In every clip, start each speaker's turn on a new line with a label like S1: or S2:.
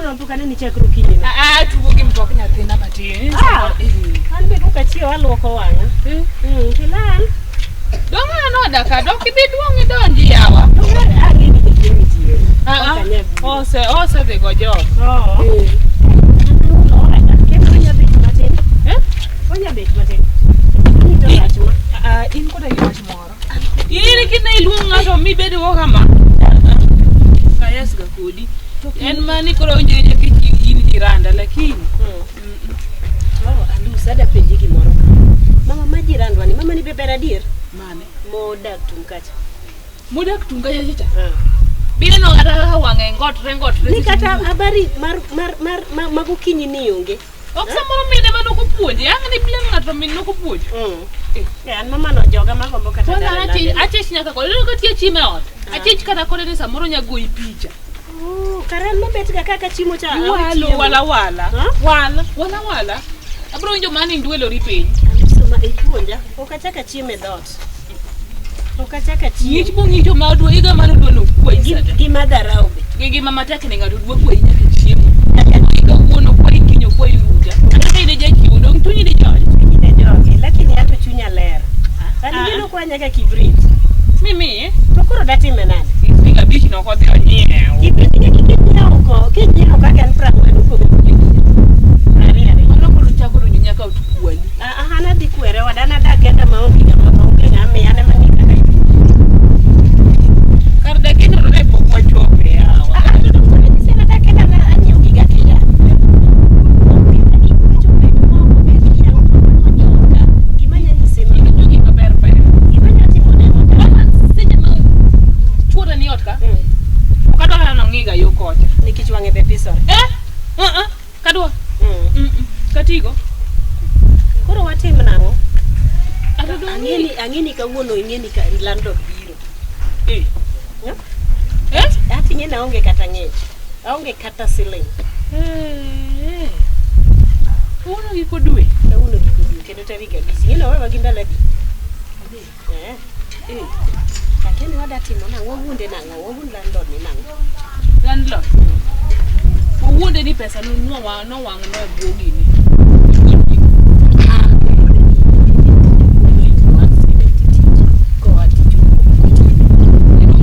S1: Kawuono pok aneni chakre okinyi.
S2: Ah, ah, tugo gi mtok nyathina matin.
S1: Ah. An be duka chiewo aluoko wang'a. Tilal.
S2: Dong' an oda ka, dok ibi duong' idonji yawa.
S1: Ah, gini nitie nitie.
S2: Ah, ah.
S1: Ok anyal biro.
S2: Ose dhi go job.
S1: Oh. Kendo onya bet matin.
S2: Eh?
S1: Onya bet matin. Nito wach ma.
S2: Ah, in koda gi wach moro. In kine iluong ng'ato mibed go kama. Kayas ga kodi. En mani koro winjo winjo ki in jiranda lakini.
S1: Oh, Alusa ada penji gimoro. Mama ma jirandwa ni, mama ni be ber adier?
S2: Mane?
S1: Modak tung kacha.
S2: Modak tung kacha cha.
S1: Ah.
S2: Bineno kata kaka wang'e ngotre ngotre.
S1: Ni kata habari mar mar mar ma- mag okinyi ni onge.
S2: Ok samoro mine ma nokopuonji. Ang' ni blame ng'ato min nokopuonjo.
S1: Eh, an mama no joga magombo kata
S2: Kwanza
S1: dala
S2: achich
S1: lande.
S2: achich nyaka kode. Ineno ka tie chiemo e ot. Achich kata kode ni samoro nya goyi picha.
S1: Oh, kare an mabet ga kaka chiemo cha. awe
S2: Walo
S1: chiemo.
S2: wala wala.
S1: Ha?
S2: Wala wala wala. Abro winjo mani ndwelori piny.
S1: Aluso ma ipuonja. Ok achak achiem e dhoot. Ok achak achiem.
S2: Ng'ich bong'icho ma odwa higa mar odwa no kwayi
S1: Gi,
S2: sata.
S1: gi madharau be.
S2: Gi gima matek ni ng'ato dwa kwayi nyaka chiemo. Higa wuon okwayi kiny okwayi rucha. Kata ka in e jachiwo dong' chunyi di jony.
S1: Chunyi ne jogi, lakini ato chunya ler. An
S2: Ah.
S1: gino kwanya ga kibrit.
S2: Mimi,
S1: To koro datime nade?
S2: higa abich no kodhi onyiew.
S1: Kibrit ing'e kinyiewo ko, kinyiewo kaka en prang'wen opogo ariyo ariyo.
S2: Mano koro chako donjo nyaka ot kwali.
S1: Ah, ah, an adhi kwere wada, an adak kenda maonge ng'ama onge ng'ama miya, an ema ng'i kaka idhi.
S2: Kar dak kendo ne pok wachope yawa.
S1: Ah, ah, to koro anyisi an adak kenda na anyiewo giga kenda. Onge ng'a gik macho bed moko, bed yawo mano joga. Gima anya nyise ma,
S2: In jugi maber ber.
S1: gima anya timo ne en
S2: Mama seche ma chuora ni ot ka. Ok adwa kata nong'iga yo kocha.
S1: Nikech wang'e be pisore.
S2: Eh? Uh -uh. Kadwa. Mm -mm. Katigo.
S1: Koro watim nang'o?
S2: Ato dong'
S1: Ang'eni ang'eni kawuono ing'eni ka landlord biro.
S2: Eh.
S1: No?
S2: Eh?
S1: Ati ing'eni aonge kata ng'ech. Aonge kata siling.
S2: Eh. Kawuono giko dwe.
S1: Kawuono giko dwe kendo tarik abich. Ing'eni owewa gi ndalo adi? Eh.
S2: Eh.
S1: Lakini wada timo nang'o? Wawuonde nang'o? Wawuond landlord ni nang'o?
S2: Landlord. Owuonde ni pesa no nowang' nowang' no e bwo gini.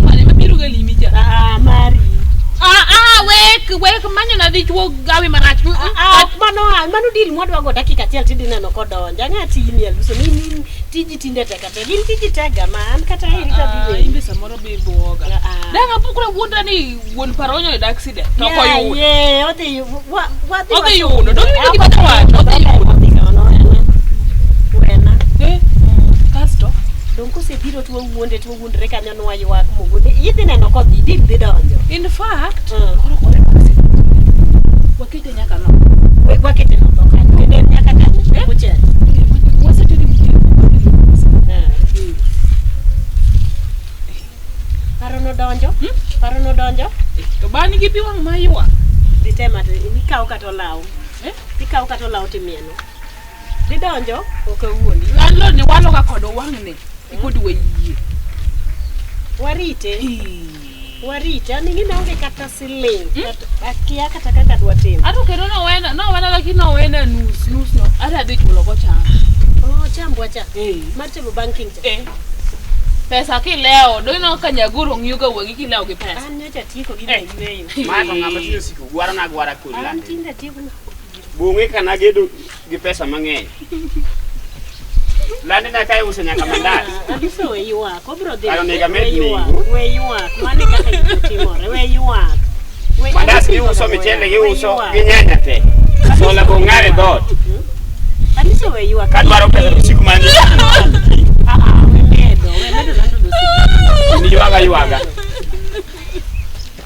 S2: Mane mabiro ga limi cha.
S1: Ah, mari.
S2: Ah ah wek wek manyo na dichuo gawi marach. Mm, mm.
S1: Ah, mano ah, mano deal mwadwa go dakika achiel tidhi neno kodonjo. Ang'e atimi aluso ni ni tiji tinde tek atek. In tiji tega ma an kata heri to
S2: Ah,
S1: adhi
S2: in be samoro be ibuoga.
S1: Ah, ah.
S2: Dang' apukra wuonda ni wuon paro onyo yudo accident. To ok
S1: Yeah,
S2: oyudo.
S1: yeah, odhi wadhi
S2: Odhi
S1: wacho-
S2: yudo. Dong' iwinjo gima
S1: Ah,
S2: awacho? Odhi yudo.
S1: Odhi kamano, wena. Wena.
S2: Eh, Kasto
S1: Dong' kosebiro to wawuonde to wawuondre kanyo nwaywak mogone. Idhi neno kodhi, deal dhi donjo.
S2: in fact
S1: Mm.
S2: koro kore wakete nyaka no.
S1: Wakete notho kanyo. Kendo en nyaka kanyo.
S2: Eh?
S1: Kuchel.
S2: Wasetede mchele.
S1: Eh. Paro nodonjo.
S2: Hmm?
S1: Paro nodonjo.
S2: To bani gi pi wang' ma ywak.
S1: Dhi tema to ikaw kata olaw.
S2: Eh?
S1: Ikaw kata olaw timieno. Dhi donjo, ok awuondi.
S2: Landlord ni walo ka kod wang'ni. Ikod wayie.
S1: Warite. Warite. An ing'e ni aonge kata siling. Kata- Akia kata kaka dwa timo.
S2: Ato kendo nowena, nowena lakini nowena nus, nus no. Ata adhi chulo go cham.
S1: Oh, chambwa cha.
S2: Eh.
S1: Mar timo banking cha.
S2: Eh. Pesa kilewo, do ineno ka nyagoro ng'iyo ga wang'i kilewo gi pesa.
S1: An nyocha atieko gi
S2: Eh.
S1: yueyo.
S3: Ma to ng'ama tinde osiko gwaro na gwara kod
S1: An
S3: lande.
S1: tinde atieko na.
S3: Bung'e ka nagedo gi pesa mang'eny. Lande na ka iuso nyaka mandas.
S1: Aduso we ywak, obro dhi.
S3: Kare onego amed
S1: We ywak,
S3: nengo.
S1: we ywak. Mano e kaka gik timore. We ywak. We-
S3: Mandas
S1: Aduso
S3: giuso,
S1: we
S3: michele
S1: we
S3: giuso,
S1: ywak.
S3: gi nyanya te. Sola bo ng'are dhoot.
S1: Aduso we ywak.
S3: Kadwaro pesa to siko mana ni
S1: Ah, ah, we medo, we medo landlord osiko.
S3: in ywaga ywaga.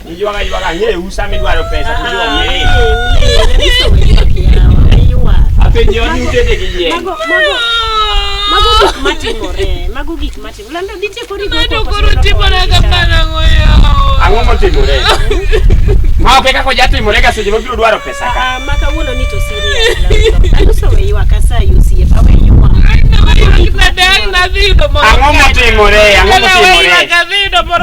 S3: Iywaga ywaga ang'eyo usa midwaro pesa to
S1: Ah,
S3: ong'eyo.
S1: ling, ling, aduso we ywak yawa, we ywak.
S3: Apenji odi utede gi yien.
S1: Mago, mago, mago gik matimore, mago gik matimore. Landlord nitie koro igo
S2: Ng'ato
S1: koko
S2: koro
S1: siro
S2: timore
S1: koni
S2: kamano ang'o yawa?
S3: Ang'o motimore? Ma ok e kaka ojatimore ga seche mabiro dwaro pesa ka.
S1: Ah, ma kawuono ni to serious. Landlord. Aluso we ywak asayi osiepa we ywak.
S3: Ang'o motimore? Ang'o motimore?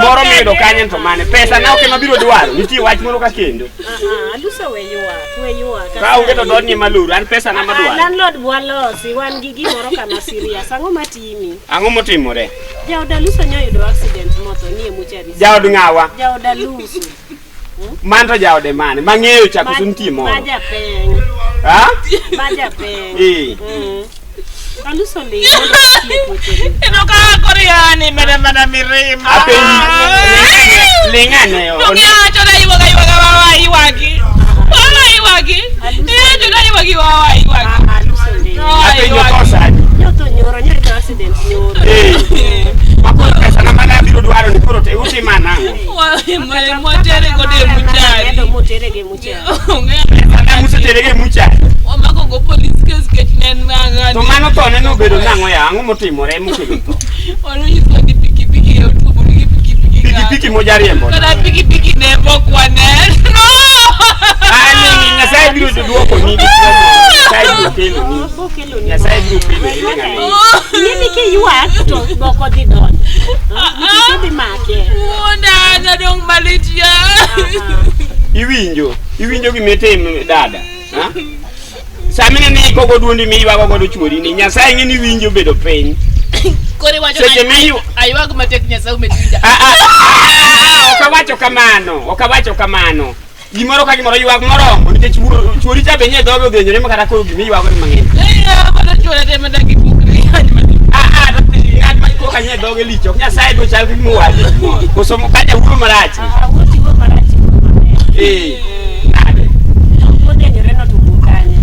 S3: Moro miyudo kanyo to mane? Pesa na ok ema biro dwaro. Nitie wach moro ka kendo.
S1: Ah, ah, Aluso we ywak, we ywak.
S3: Ka onge to dhoodni ema lor. An pesa na
S1: Ah,
S3: madwaro.
S1: landlord bwalosi wan gi gimoro kama serious. Ang'o matimi?
S3: Ang'o motimore?
S1: Jaod Aluso nyoyudo accident motho nie mochari.
S3: Jaod ng'awa?
S1: Jaod Aluso.
S3: Man to jaode mane? Mang'eyo cha koso nitie
S1: Ma
S3: moro?
S1: japeng.
S3: Ha?
S1: Ma japeng.
S3: Eh.
S1: Mm. Aluso ling mondo watiek wechegi.
S2: Eno ka koro yani meda mana mirima.
S3: Apenji. Ling ane.
S2: To giwacho na ywaga ywaga wawa ywagi. Wawa ywagi. Iwacho na ywagi wawa ywagi.
S1: Ah, Aluso ling.
S3: Apenjo tho sani.
S1: Nyotho nyoro, nyoyudo accident nyoro.
S3: Eh. Makoro pesa na mana abiro dwaro ni koro te utima nang'o?
S2: Mwatere godo e muchari.
S1: Medo motere gi muchari.
S3: Pesa na musetere gi muchari.
S2: Wamako go police case kech ne en ng'ani.
S3: To mano thone nobedo nang'o ya? Ang'o motimore mokelo tho?
S2: Wanonyiso ni pikipiki otuomo gi pikipiki.
S3: Pikipiki mojariembo.
S2: Kata pikipiki ne pok waneno.
S3: Ah, Nyasaye biro duoko ni gi tuo moro. Nyasaye biro kelo ni.
S1: Bokelo ni.
S3: Nyasaye biro kelo ni ling ane.
S1: Ing'e ni kiywak to boko dhi donjo. Nikech idhi make.
S2: Wuonda nadong' malit ya.
S3: Iwinjo, iwinjo gima itim dada. Ha? Sama ineno ni ikogo duondi miywago godo chuori ni Nyasaye ng'e ni winjo bedo piny.
S2: Koro iwacho
S3: Seche
S2: ni
S3: miyu-
S2: aywag matek Nyasaye omed winja.
S3: Ah, ah, ah, ok awacho kamano, ok awacho kamano. Gimoro ka gimoro ywak moromo nikech chuori cha be nye dhoge odhinyore ma kata koro gima iywago ni mang'eny.
S2: Eh, mano chuora te mana gipukri.
S3: Ah, ah, to ng'at ma koka nye dhoge lich ok Nyasaye do chal gi gima owacho gimoro. Koso ka jawuoyo marach.
S1: Ah, wuoth iwuo marach iwuo maber.
S3: Eh, nade?
S1: Modhinyore no to wuo kanye.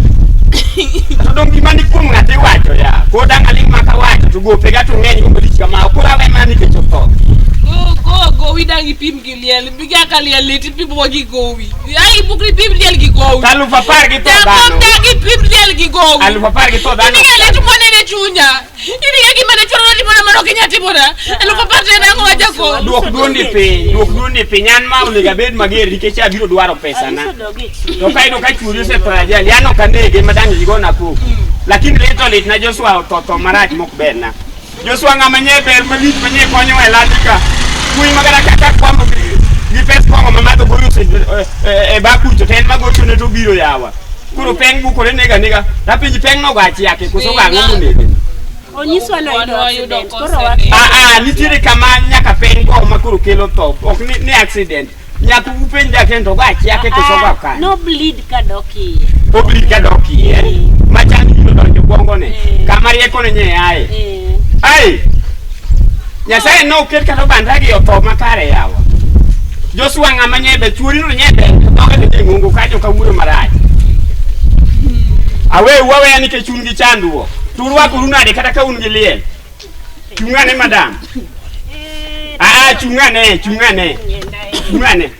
S3: To dong gima ni kuom ng'ato iwacho ya. Kod ang' aling' mak awacho to gopega to ng'eny go malich kama. Koro awe mana nikech otho.
S2: Go go gowi dang' ipim gi liel. Biga ka liel lit ipimo gi gowi. Ai ipukri pim liel gi gowi.
S3: To 10,000 gi tho
S2: Jakom
S3: dhano.
S2: dang' ipim liel gi gowi.
S3: 10,000 gi tho dhano.
S2: Iniga lit monene chunya. Iniga gima ne chuora notimona mano ok inyal timona. 10,000 to en ang'o wa jakom?
S3: Duok duondi piny, duok duondi piny. An ma onego abed mager nikech abiro dwaro pesana.
S1: Aluso dog e chiro.
S3: To ka iyudo ka chuori osetho e ajali, an ok anege ma dang' igona koko. Lakini lit to litna Joshua otho tho marach mok berna. Joshua ng'ama nye ber malich manye konyowa e landi ka. Kuyi ma kata kaka kwambo gi pes kong'o ma madho goyo e bakucho to en magochone to obiro yawa. Koro peng bukore nega nega. Tapenji peng nogo achiake koso go ang'o monege?
S1: Onyiswa ni oyudo
S2: Wan wayudo
S1: accident. Koro wa
S2: kosene.
S3: Ah, ah, nitiere kama nyaka peng go ma koro kelo tho. Ok ni accident. Nyaka upenj daktari to go achiake koso go kanye.
S1: No bleed ka dok iye.
S3: Oblit ka dok iye. Machal gino donjo bwongone.
S1: Eh.
S3: Kama rieko ne nye aye.
S1: Eh.
S3: Ai! Nyasaye noket kata obandagi otho makare yawa. Joshua ng'ama nyebe chuori no nyebe dhoge to nye ng'ongo kanyo kawuoyo marach. Aweu aweya nikech un gi chandruok. To urwakoru nade kata ka un gi liel? Chung' ane madam.
S1: Eh,
S3: Ah, ah, chung' ane, chung' ane.
S1: nyenda eh.
S3: Chung' ane.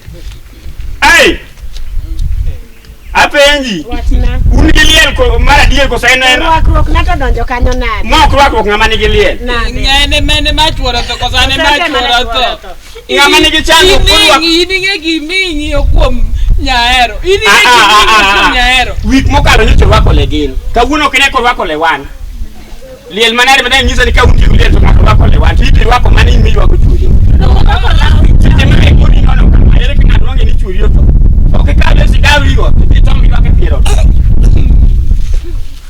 S3: Ai! Apenji.
S1: Wachna.
S3: Un gi liel ko mar adier koso en en
S1: Rwakruok na to donjo kanyo nade?
S3: ma ok rwakruok ng'ama nigi liel.
S1: Nade?
S2: Ng'ane mane ma chuora tho koso ane ma
S1: Koso ane ma
S2: chuora
S1: chuora
S2: tho.
S1: tho.
S3: Ng'ama nigi chandruok
S2: Ining,
S3: orwak
S2: in ing'e gima ing'iyo kuom nyahero. In ing'e
S3: Ah, ah,
S2: gima
S3: ah,
S2: ing'iyo
S3: ah,
S2: kuom
S3: ah.
S2: nyahero.
S3: Wik mokalo nyocha orwako legin. Kawuono ok ine korwako lewan. Liel manade madang' nyisa ni ka un gi liel to ng'ato rwako lewan. To idhi rwako mana in miywako chuori. Seche ma e kodi nono kama, ere ka ng'ato nong'e ni chuori otho. Ok ikaw lesi ikaw ring'o, idhi tom ywak e pier ot.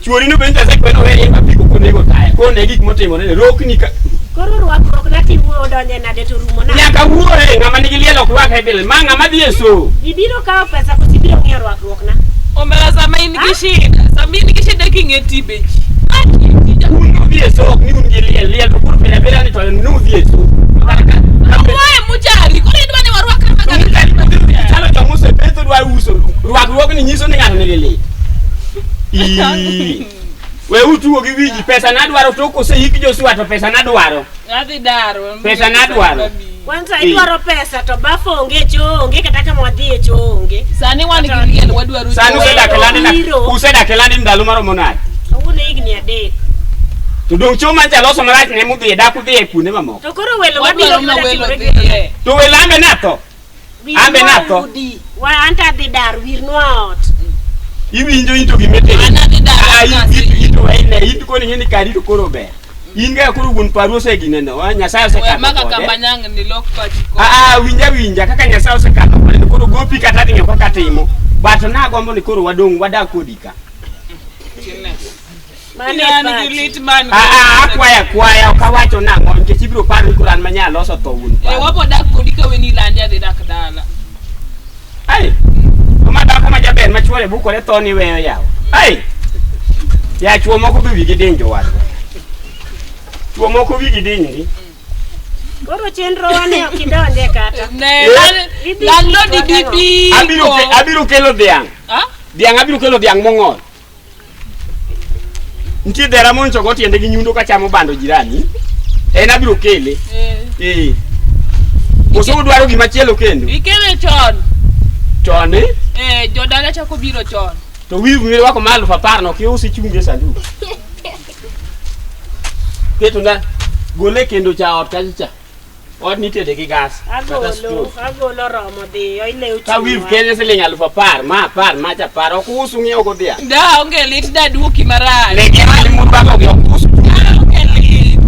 S3: Chuori no bende Nyasaye kweno weye mapiko konego taya. Kone gik motimore ne rokni ka
S1: Koro rwakruok na tiwuoyo donje nade to rumo nade?
S3: nyaka wuoye ng'ama nigi liel ok rwakre pile. Ma ng'ama dhi e somo.
S1: Ibiro kawo pesa koso ibiro ng'iyo rwakruok na?
S2: Omera sama in gi shida, sama in gi shida king'e timbe ji. Ma tija.
S3: Un udhi e somo, ok ni un gi liel. Liel to koro pile apila ni to nudhi e somo. Kata ka-
S2: Wae muchari, koro idwa ni warwakre maga.
S3: Chalo joma osepetho dwa uso. Rwakruogni nyiso ni ng'ato nigi lit. Ii. We utugo gi wiji, pesa nadwaro to koseik Joshua to pesa nadwaro.
S2: Adhi daro.
S3: Pesa nadwaro.
S1: Kwanza
S3: Eh.
S1: idwaro pesa to baf onge, choo onge, kata kama wadhi e choo onge.
S2: Sani wan gi liel wadwaro
S3: Sani
S2: choo.
S3: usedak e landi na-
S1: Biro.
S3: usedak e landi ndalo maromo nade?
S1: Kawuono higni 3.
S3: To dong' choo mancha loso marach ne mudhiye dak udhiye kuonde mamoko.
S1: To koro welo mabiro
S2: Wadwaro ma
S1: gima
S2: welo
S1: timore gi
S2: dhiye.
S3: To welambe natho. An be natho.
S1: Udi. Wa anta adhi dar wirnwa ot.
S3: Iwinjo in to gimetimo.
S2: An adhi dar
S3: Ah,
S2: kasi.
S3: in to ine, in to koro ing'e ni kari to koro ber. In ga koro wuon paru osegineno, ah, Nyasaye
S2: We
S3: osekadho
S2: maka
S3: kode.
S2: kamanyang ni lok pachi ko.
S3: Ah, ah, winja winja kaka Nyasaye osekadho kode ni koro gopi kata dhi ng'eyo kaka timo. But nagombo ni koro wadong' wadak kodi ka.
S1: Mano e
S2: An gi
S1: pachi.
S2: lit man.
S3: Ah, ah, akwaya akwaya ok awacho nang'o nikech ibiro paro ni koro an manya loso tho wuon
S2: E
S3: paru.
S2: wapo dak kodi ka weni landi adhi dak dala.
S3: Ai, ma dhako ma jaber ma chuore bukore tho ni weyo yawa. Ai, ya chuo moko be wigi diny jowadwa. Chuo moko wigi diny ndi.
S1: Koro chenro wa ne ok idonje kata.
S2: Ne
S3: Eh.
S2: lan- landlord
S1: Idhi
S2: bi
S3: Abiro ke, abiro kelo dhiang'.
S2: Ah?
S3: Dhiang' abiro kelo dhiang' mong'ol. Nitie dhera moncho go tiende gi nyundo ka chamo bando jirani. En abiro kele.
S2: Eh.
S3: Eh. Koso udwaro gima chielo kendo?
S2: Ikele chon.
S3: Chon eh?
S2: Eh, jodala chako biro chon.
S3: To wiv mirwako ma alufu apar no kiusi chungi e sanduk. Keto na gole kendo cha ot kacha cha. Ot nitede gi gas. Kata
S1: Agolo,
S3: stove.
S1: agolo romo dhiyo ilew
S3: Ka wiv
S1: chunywa.
S3: kele siling alufu apar, ma apar, macha apar, ok usu ng'iewo godhiang'.
S2: Da onge lit da duoki marach.
S3: Ne gin mane murwako gi ok usu.
S2: Da onge lit.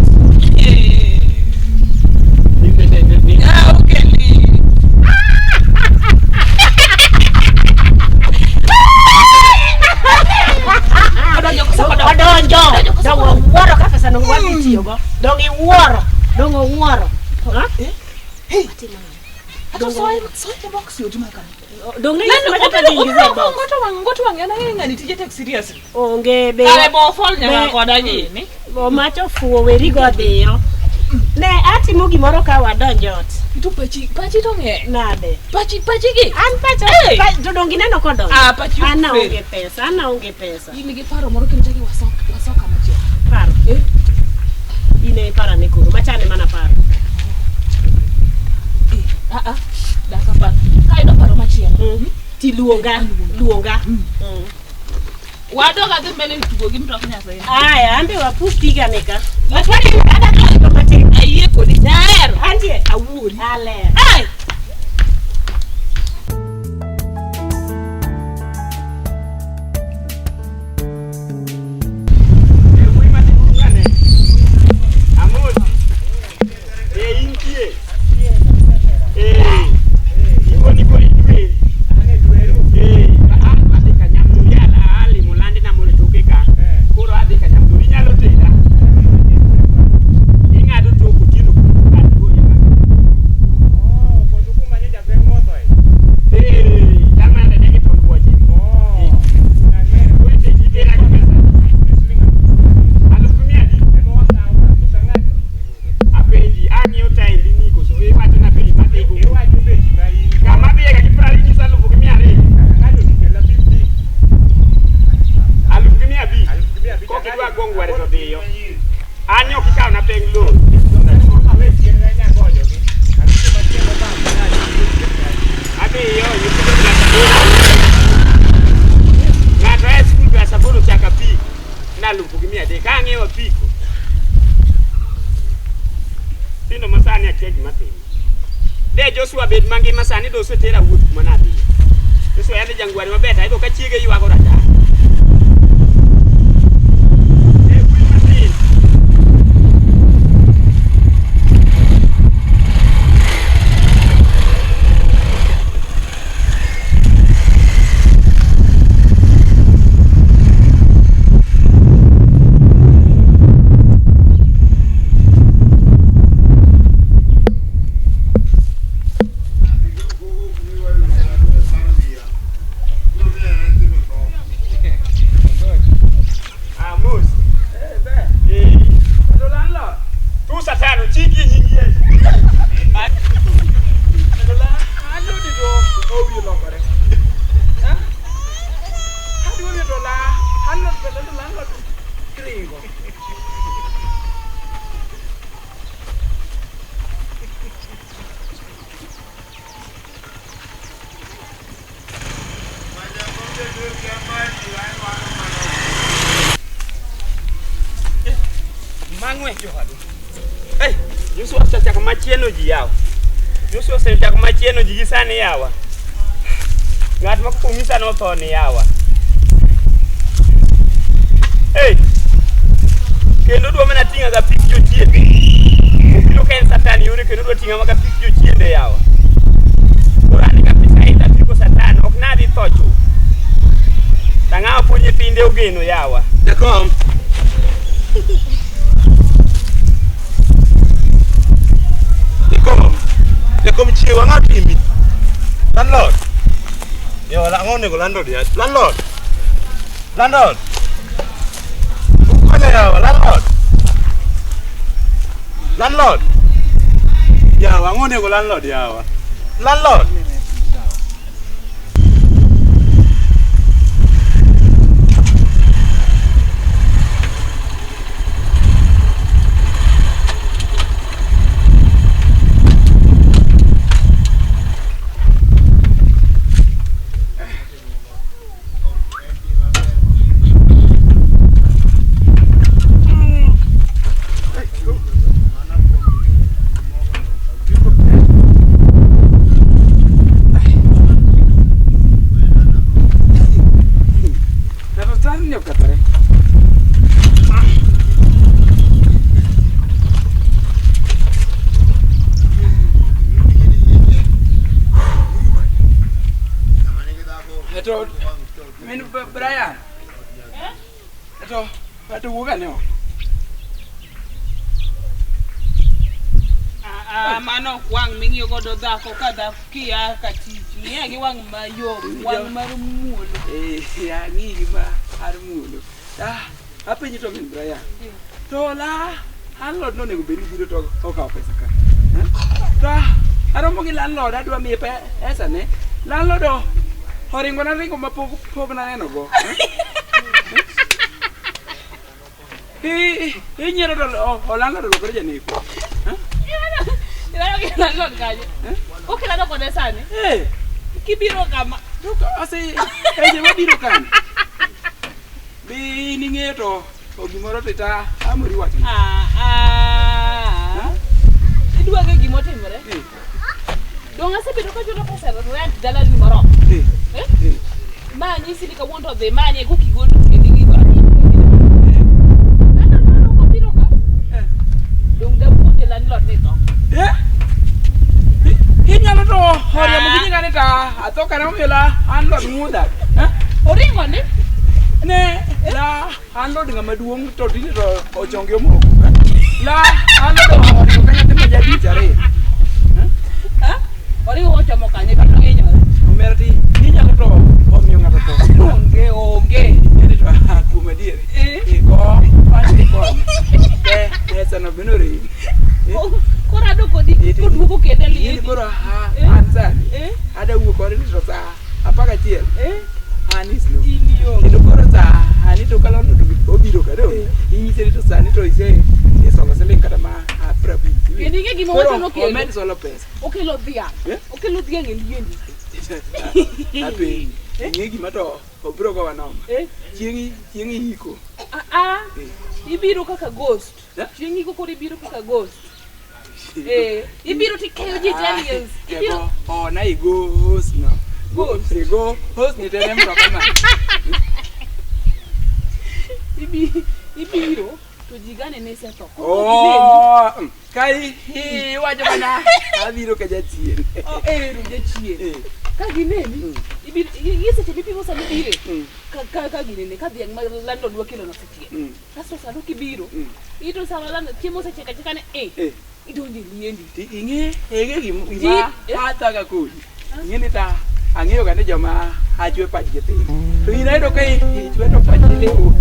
S2: Eh. Da onge lit. Odonjo koso ok odonjo?
S1: Odonjo. Dong owuoro ka pesa no wadhi tiyogo. Dong iwuoro. Dong owuoro. Ha?
S2: Ato soye soye e box yot ma kama.
S1: Dong ne
S2: Lando
S1: ma kata
S2: obiro
S1: dhi
S2: obiro
S1: use box.
S2: ngoto wang' ngoto wang' en ang'e ng'ani tije tek seriously.
S1: Onge be.
S2: Kare bo fall nyaka
S1: Be-
S2: koda gini.
S1: Omacho fuwo weri go dhiyo. Ne atimo gimoro ka wadonjo ot.
S2: To pachi pachi to ng'eny.
S1: Nade?
S2: Pachi pachi gi.
S1: An pacha
S2: Hey!
S1: to dong ineno kodonjo.
S2: Ah, pachi ok
S1: An
S2: fail.
S1: aonge pesa, an aonge pesa.
S2: In gi paro moro kendo chaki wasok wasoka machielo.
S1: Paro.
S2: Eh?
S1: In e iparo ane koro, machane mana paro.
S2: Eh, ah ah. Daka pa. Ka yudo paro machielo.
S1: Tiluonga, luonga.
S2: Wadog adhi mbele tugo gi mtok Nyasaye.
S1: Aya, ambe wapus pigane ka. Watwani adaka matin.
S2: Ayie kodi. Nahero.
S1: Antie.
S2: Awuori.
S1: Aler.
S2: Ai!
S3: Eh, wuoyi matin ng'ane. Amosi. Eh, intie. Eh, ikoni koro idwe. Eh, adhi ka nyamduri, alimo landina mondo toke ka. Koro adhi ka nyamduri, inyalo tera. Ing'ado tok otieno kato goli ma. Eh, chal mana ndege gi tond wuoche. Koro itera gi pesa. Alufu mia adi? Apenji, ang'iyo taendi ni koso iwacho na bei madhigo. Kama adhiye ga gi prariyo nyisa alufu gi mia ariyo. Alufu gi mia abich. Kok idwa gong ware to dhiyo. An ok ikawna peng loan. Adhiyo, nyithindo klas aboro. Ng'ato e skul klas aboro chako apiko. Na alufu gi mia adek. Ang'iewo apiko. Nyithindo ma sani akia gima timo. De Joshua bed mangima sani do osetera wuoth kuma nadhiye. Joshua yande jangware maber to ayudo ka chiege ywago rachar. Eh, wuoyi matin. Amos. Eh. Tu satano chiki nying Yesu. Mang'we johadu. Hey, Joshua chachako machieno ji yawo. Joshua osechako machieno ji gi sani yawa. Ng'at ma kong'isa ni otho ni yawa. Hey! Kendo dwa mana ting'a ga pik jochiende. Obiro ka en Satan yore kendo dwa ting'a maga pik jochiende yawa. Koro an kabisa aidha piko Satan ok nadhi tho chuth. Tang'awa pod nyithinde ogeno yawa.
S4: Jakom. Jakom. Jakom chiew ang'o timi? Landlord. Yo, ang'o onego landlord ya? Landlord. Landlord. Ukonya yawa, landlord. Landlord. Yawa, ang'o onego landlord yawa? Landlord.
S5: Ng'ato chalni okethore. To min Brian. To to wuog ane oko.
S2: Ah, mano ok wang' ming'iyo godo dhako ka dhako kia ka tich. Ng'iya gi wang' mayom, wang' mar muolo.
S5: Eh, ang'i gi ma ar muolo. Ah, apenji to min Brian. To la landlord nonego bed ni biro to okawo pesa ka. Eh? To aromo gi landlord adwa miye pesa ne. Landlord oringona ringo ma pok pok naneno go. Eh? Inyiero to landlord olokore janeko. Eh?
S2: Ineno gi landlord kanyo. Okilano kode sani.
S5: Eh,
S2: Kibiro kama.
S5: to ase e joma biro kani. Be in ing'eyo to o gimoro to ita amori wacho.
S2: Ah, ah. Idwa ng'e gima otimore?
S5: Eh,
S2: Dong' asebedo kachulo pesa rent dalani moromo.
S5: eh,
S2: Eh?
S5: eh.
S2: Ma nyisi ni kawuono to dhi manye kokigol to kendo ing'i Landlord kobiro ka.
S5: Eh.
S2: Dong' dawuond e landlord ni tho.
S5: Eh? Inyalo to oriembo gi nyinga ni ta atho kare omiyo la landlord ng'udha. Eh?
S2: Oringo ni?
S5: Ne la landlord ng'ama duong' to tinde to ochonge omoko. Eh? La landlord oringo ka nyathi ma jadich ariyo.
S2: Eh? Oringo kochomo kanye to hinyore.
S5: Omera ti inyalo to omiyo ng'ato tho.
S2: Onge onge.
S5: Ing'eni to ah, kuom adier.
S2: Eh.
S5: Iko an ikonyo. Te pesa no bende oremi. Eh?
S2: Koro ado kodi
S5: Eh,
S2: koduogo kendo e
S5: Ing'eni
S2: lieti.
S5: koro ah,
S2: Eh.
S5: an sani
S2: Eh?
S5: ada wuok kode ni to saa 11
S2: Eh?
S5: an islo.
S2: In ionge.
S5: Kendo koro saa ani to kalando to obiro ka dong. Inyise ni to sani to ise isolo siling kata ma 50.
S2: Kendo ing'e gima
S5: Koro
S2: owacho nokelo?
S5: omed solo pesa.
S2: Okelo dhiang'.
S5: Eh?
S2: Okelo dhiang' e liendi.
S5: Apenji. Ing'e gima to obiro gowa noma.
S2: Eh?
S5: Chieng' chieng' iko.
S2: Ah, ah.
S5: Eh.
S2: Ibiro kaka ghost.
S5: Eh?
S2: Chieng' iko koro ibiro kaka ghost. Eh, ibiro tikeyo ji Italians. Ibiro
S5: Eko ona igo host no.
S2: Ghost.
S5: Igo host ni tene mtoka ma.
S2: Ibiro to ji gane ne isetho. Koro ok gineni.
S5: Oh, kai iwacho mana abiro ka jachien.
S2: Oh, ero jachien.
S5: Eh,
S2: Ka gineni, ibiro gi seche mipimo sama ibire.
S5: Mm.
S2: Ka ginene ka dhiang' ma landlord wakelo nosechiek.
S5: mm,
S2: Kasto sano kibiro,
S5: mm.
S2: ito sama landlord chiemo osechiek achieka ne eh,
S5: Eh.
S2: idonjo e liendi.
S5: Ti ing'e ing'e gima
S2: Ji-
S5: gima
S2: eh?
S5: athaga kodi. Ing'e ni ta ang'eyo ga ni joma achwe pachgi tin. To in ayudo ka ichwe to pachi liw.